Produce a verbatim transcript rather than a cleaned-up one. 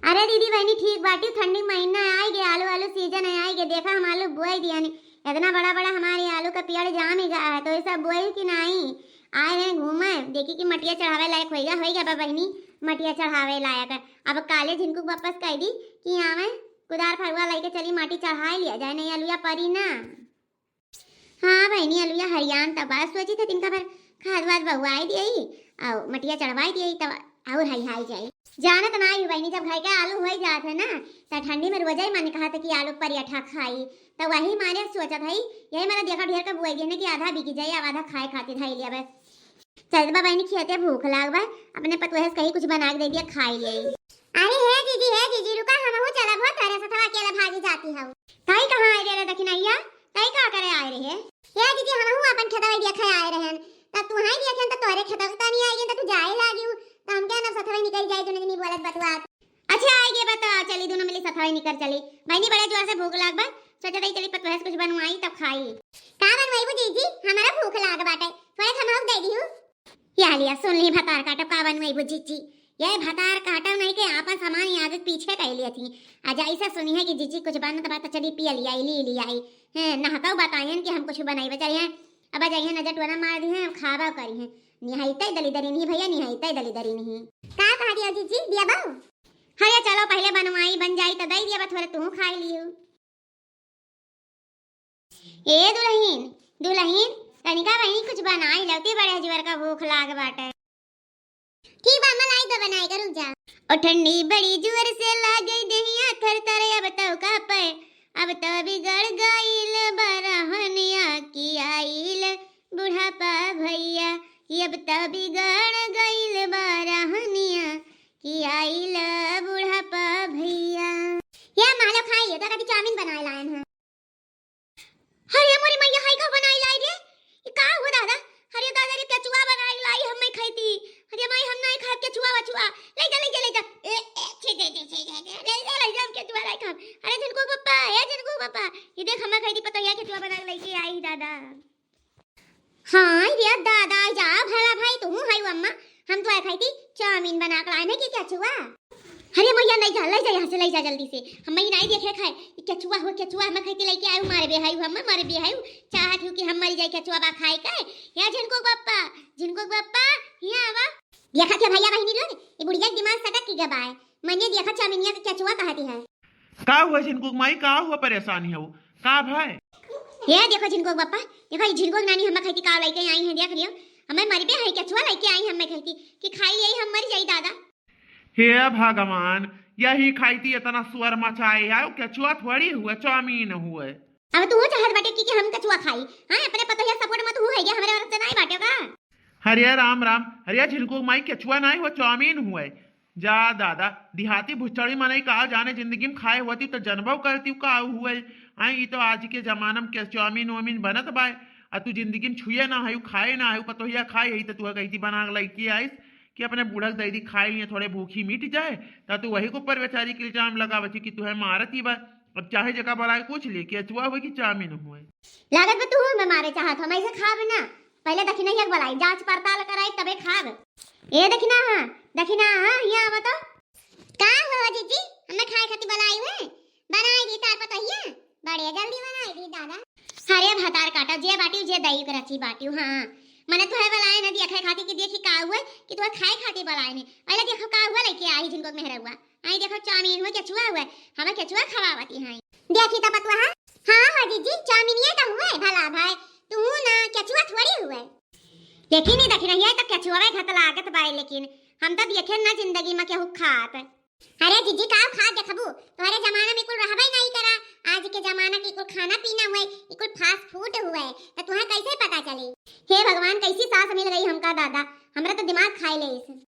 अरे दीदी बहिनी ठीक बाटी, ठंडी महीना आइ गे, आलू आलू सीजन है आइ गे। देखा हम आलू बोई दिया नी, इतना बड़ा बड़ा हमारे आलू का पेड़ जाम ही गया है, तो ये सब बोई कि नाहीं? आए हैं घूमे, देखी कि मटिया चढ़ावे लायक होइगा, होइगा बा बहिनी, मटिया चढ़ावे लायक है। अब काले झिनकू के वापस कह दी कि आवे कुदार फरुआ लेके चली, माटी चढ़ाए लिया जाए, नहीं अलुआ परी ना। हाँ बहिनी, अलुआ हरियान तब बात सोची थे, तिनका भर खाद वाद बउआई दियई, और मटिया चढ़वाई दियई, तब और हई हाई जाई। जानत ना आई बहिनी, जब घर के आलू होई जात है ना, त ठंडी में रोजा ही मन कहत है कि आलू परियठा खाई, त वही मारे सोचत हई, यही मारे देखा ढेर के बुआई दिए ना कि आधा बिकी जाई, अब आधा खाए खातिर धई लिया बस। चल बा बहिनी, खेते भूख लाग बा, अपने पतोहे से कही कुछ बना के दे दिया, खाई ले। अरे हे जीजी, हे जीजी, रुका, हमहू चलब हो, तोरे सथवा अकेले भागी जाती हऊ। ताई कहाँ आए रे, रे दखिनैया? ताई का करे आए रहे? हे जीजी, हमहू अपन खेतवा देखे आए रहन, तब तू हाई देखे त तोरे खेतवा के तनी आए गए, त तू जाए लागियो, त हम क्या ना सथवा निकल जाए, दुनो जनी बोलत बतुआत। अच्छा, आइ गे बा त चली, दुनो मिली सथवा निकर चली। बहिनी, बड़े जोर से भूख लाग बा, सोचत हई चली पतोहे से कुछ बनवाई तब खाई। का बनवाई जीजी? हमरा भूख लाग बाटे, थोड़े हमहू के दे दिहू। या लिया, सुन ली भतार काटब का बनवाई जीजी। ये भतार काटब नहीं के आपन सामान ही आगे पीछे कह लिया थी। आ जैसे सुनी है कि जीजी कुछ बनत बा त चली पिया लिया, ली लिया। हैं, नहकाऊ बतायन कि हम कुछ बनाई बचाई हैं। अब जाइए नजर टोना मार दी हैं, खाबा करी हैं। निहाइते दलिदरी नहीं भैया, निहाइते दलिदरी नहीं। का कहा दिया जीजी, दिया बाऊ? अरे चलो, पहले बनवाई, बन जाई त दई दिया बा, थोड़े तू खाई लियो। ए दुलहिन, दुलहिन, तनिका बहिनी कुछ बनाई लौती, बड़े जुअर का भूख लाग बाटे। ठीक बा, अम्मा लाई दो बनाई के, रुक जा। ओ ठंडी बड़ी जुअर से लागे देहिया थर थर, अब तो का पे, अब तो बिगड़ गइल बरहनिया की आइल बुढ़ापा भैया, कि अब तो बिगड़ गइल बरहनिया कि आइल बुढ़ापा भैया। या मालो खाई, तो कभी चाउमीन बनाए लायन है। अरे मोरी मैया, हाय का बनाई लाई रे? ई का हुआ दादा? अरे दादा रे, केचुआ बनाई लाई, हम नहीं खाई थी। अरे माई, हम नहीं खाब केचुआ वचुआ। ले जा, ले जा, ले जा। ए, ए, छे, छे, छे, ले जा, ले जा, हम केचुआ नहीं खाब। अरे झिनकू पप्पा, ए झिनकू पप्पा, ये देख, हम खाई थी, पता है केचुआ बना के लेके आई दादा। हाँ रे दादा, जा भला भाई, तू हाई अम्मा, हम तो आए खाई थी चाउमीन बना के लाए नहीं कि केचुआ। अरे मैया, ले जा, ले जा यहाँ से, ले जा जल्दी से। हम ही नहीं देखे खाए, ई केचुआ हो, केचुआ हम खाई थी लेके आयु, मारे बेहायु, हम मारे बेहायु, चाहत हूँ कि हम मरी जाए केचुआ बा खाए के। या झिनकू बप्पा, झिनकू बप्पा, यहाँ आवा। देखा क्या भैया बहिनी लोग, ये बुढ़िया के दिमाग सटक के गबा है। मैंने देखा चाउमीनिया के केचुआ कहती है। का हुआ झिनकू माई, का हुआ, परेशानी है वो, का भाई? ये देखो झिनकू बप्पा, देखो ये झिनकू नानी हम खाई थी का लेके आई है, देख लियो। हमें मरी बेहाई केचुआ लेके आई, हम खाई थी कि खाई यही हम मर जाई दादा। हे भगवान, यही खाई थी इतना सुअर मचाए है, वो केचुआ थोड़ी हुए, चाउमीन हुए। अब तू चाहत बाटे कि, कि हम केचुआ खाई? हाँ, अपने पतोहिया सपोर्ट मत हु है, ये हमरे औरत से नहीं बाटे का? हरिया राम राम, हरिया झिनकू माई, केचुआ नहीं हुआ, चाउमीन हुए। जा दादा, देहाती भुचड़ी मनई का जाने जिंदगी में खाए होती तो जनबो करती का हुए। आई, ई तो आज के जमाना में के चाउमीन वाउमीन बनत बाय, आ तू जिंदगी में छुए ना है, खाए ना है, पतोहिया खाए है तो तू कहती बना के लइके आइस कि अपने बूढ़ा के दे दी, खाए लिए, थोड़े भूखी मिट जाए, त तू वही के ऊपर बेचारी के इल्जाम लगावत ही कि तुहे मारत ही बा। अब चाहे जेका बलाए पूछ ले, केचुआ हुए कि चाउमीन हुए। लागत बा तू हमें मारे चाहत हो, हम ऐसे खाब ना। पहले दखिनैया के बलाई, जांच पड़ताल कराई तबे खाब। ए दखिना, हाँ, दखिना, हाँ, यहाँ आवा तो। का हुआ जीजी, हमें खाए खातिर बलाई हुए? बनाई दी तार पतोहिया, बड़े जल्दी बनाई दी दादा। अरे भतार काटा, जे बाटियो, जे दई के रची बाटियो, हाँ। मने तुहे बलाए न दिया खाए खातिर कि देखी का हुए, कि तुहे खाए खातिर बलाए ने। पहले देखो का हुआ लेके आई झिनकू मेहरउआ। आई देखो चाउमीन हुए, केचुआ हुए, हमें केचुआ खवावती हैं। देखी तो पतुआ, हाँ हो जीजी, चाउमीनिया तो हुए, भला भाई, तू ना केचुआ थोड़ी हुए। देखी नहीं, देखी नहीं, ये तो केचुआ भाई घत लागत बाय, लेकिन हम तो देखे ना जिंदगी में केहू खात। अरे जीजी, का खात देखबू, तोहरे जमाना में कुल रहबे नहीं करा, आज के जमाना के कुल खाना पीना हुए, ई कुल फास्ट फूड हुए, तो तुहे कैसे पता चली? हे भगवान, कैसी सास मिल गई हमका दादा, हमरा तो दिमाग खाए ले इस।